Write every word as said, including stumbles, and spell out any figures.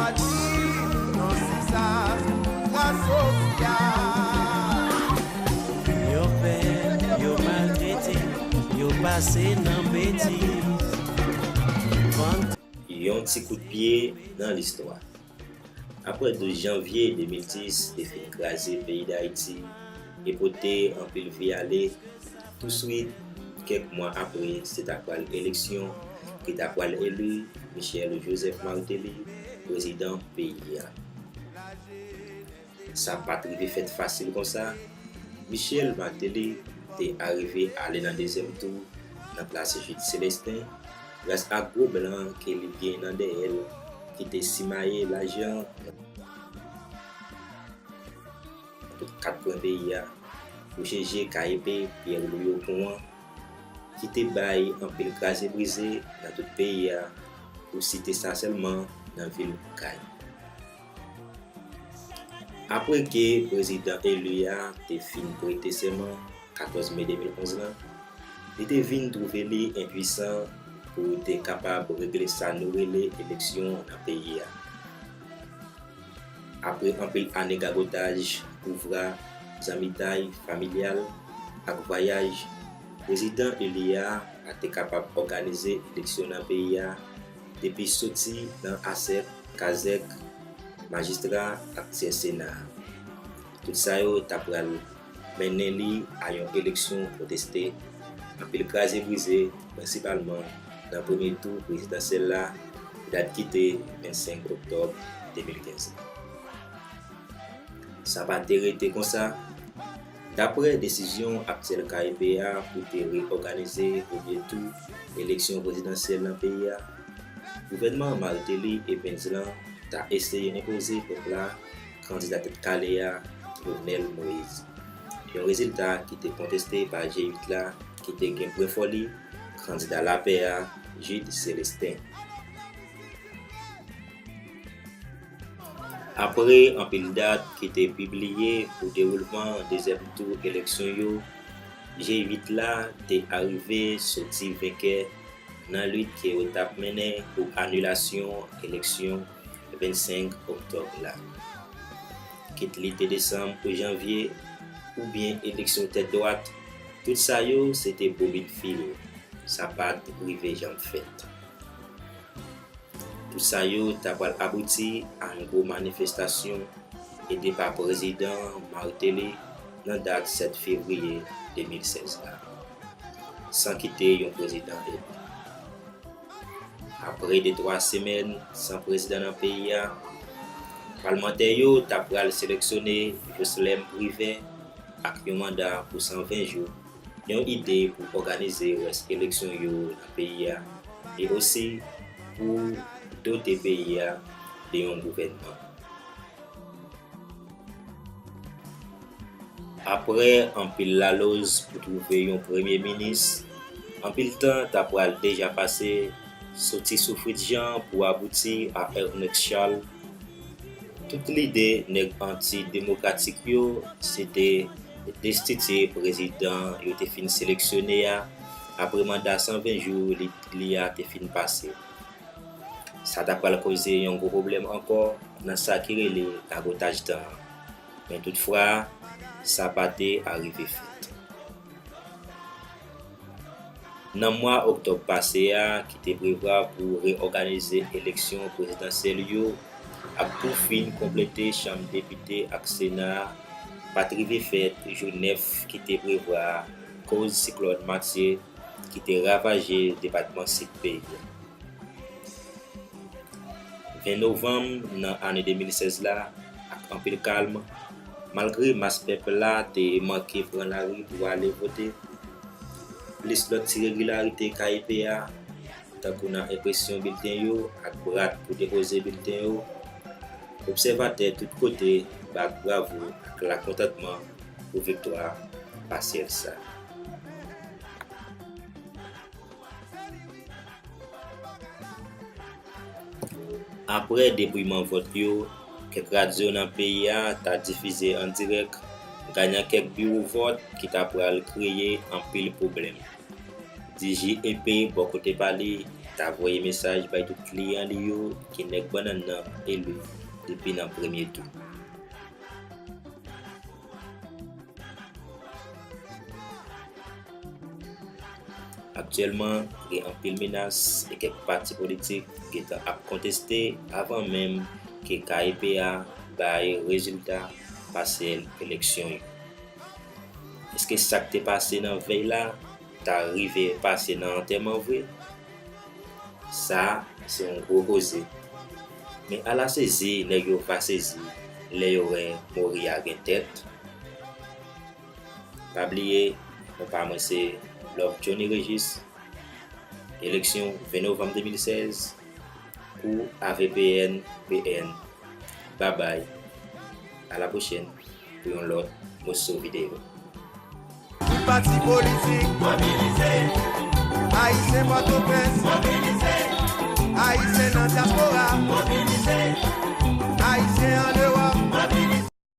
Yo fè, yo maltrete, yo pase nan betiz. Yon ti kout pye nan listwa. Apre douz janvye de mil dis te fin kraze peyi Dayiti e pote anpil vi ale, touswit, kèk mwa apre, se ta pral eleksyon ki ta pral eli Michel Joseph Martelly prezidan peyi a. Sa pa t rive fèt fasil konsa. Michel Martelly te arive ale nan dezyèm tou nan plas Jude Célestin, gras ak gwo blan ke li gen nan dèyè l, ki te simaye lajan nan tout kat kwen peyi a, pou J J K E P Pierre Louis Opon an, ki te bay anpil kraze brize nan tout peyi a, pou site sa sèlman nan vil Okay. Apre ke prezidan eli a te fin prete sèman katòz me de mil onz lan, li te vin twouve li enpwisan pou te kapab regle sa nou rele eleksyon nan peyi a. Apre anpil ane gagotaj, ouvra, zanmitay familyal ak vwayaj, prezidan eli a pa te kapab òganize eleksyon nan peyi a depi soti nan asèt, kazèk, majistra ak tyè sena a. Tout sa yo ta pral mennen li a yon eleksyon konteste, anpil kraze brize, prensipalman nan premye tou prezidansyèl la, dat ki te vennsenk oktòb de mil kenz la. Sa pa te rete konsa. Dapre desizyon aktyèl K E P a pou te reyòganize premye tou eleksyon prezidansyèl nan peyi a, gouvènman Martelly Evans lan ta eseye enpoze pèp la kandida tèt kale a, Jovenel Moïse. Yon rezilta ki te konteste pa G uit la, ki te gen pwen fò li, kandida lapè a, Jude Célestin. Apre anpil dat ki te pibliye pou dewoulman dezyèm tou eleksyon yo, G uit la te arive soti venkè nan lit ke yo t ap mennen pou anilasyon eleksyon vennsenk oktòb la. Kit li te desanm ou janvye, oubyen eleksyon tèt dwat, tout sa yo se te bobin fil, sa pa t rive janm fèt. Tout sa yo ta pral abouti a yon gwo manifestasyon e depa prezidan Martelly nan dat sèt fevriye de mil sèz la, san kite yon prezidan eli. Apre de twa semèn san prezidan nan peyi a, palmantè yo ta pral seleksyone Jocelerme Privert ak yon manda pou san ven jou, yon ide pou òganize rès eleksyon yo nan peyi a, e osi pou dote peyi a de yon gouvènman. Apre anpil laloz pou twouve yon premye minis, anpil tan ta pral deja pase, soti Soufrid Jean pou abouti a Ernest Charles. Tout lide nèg anti-demokratik yo, se te destitye prezidan yo te fin seleksyone a, apre manda san ven jou li, li a te fin pase. Sa ta pral koze yon gwo pwoblèm ankò nan sa ki rele gagotaj tan an. Men toutfwa, sa pa te arive fèt. Nan mwa oktòb pase a, ki te prevwa pou reyòganize eleksyon prezidansyèl yo ak pou fin konplete chanm depite ak sena a, pa t rive fèt jou nèf ki te prevwa a, koz siklòn Matye ki te ravaje depatman Sid peyi a. Ven novanm nan ane de mil sèz la, ak anpil kalm, malgre mas pèp la te manke pran lari pou ale vote, plis lòt iregilarite K E P a, tankou nan enpresyon bilten yo ak brat pou depoze bilten yo, obsèvatè tout kote bat bravo ak lakontantman pou viktwa pasyèl sa. Apre depouyeman vòt yo, kèk radyo nan peyi a ta difize an dirèk ganyan kèk biwo vòt ki ta pral kreye anpil pwoblèm. D J E P bò kote pa li t ta voye mesaj bay tout kliyan li yo ke nèg bannann nan eli depi nan premye tou. Aktyèlman, gen anpil menas e kèk pati politik gentan ap konteste avan menm ke K E P A bay rezilta pasyèl eleksyon yo. Èske sa k te pase nan vèy la ta rive pase nan antèman vre? Sa a se yon gwo koze. Men ala sezi nèg yo va sezi lè yo wè mori a gen tèt. Pa bliye, non pa mwen se Love Johnny Regis. Eleksyon ven novanm de mil sèz pou A V P N P N. Babay. A la pwochèn pou yon lòt moso videyo. Tout pati politik mobilize. Ayisyen Pòtoprens mobilize. Ayisyen nan dyaspora mobilize.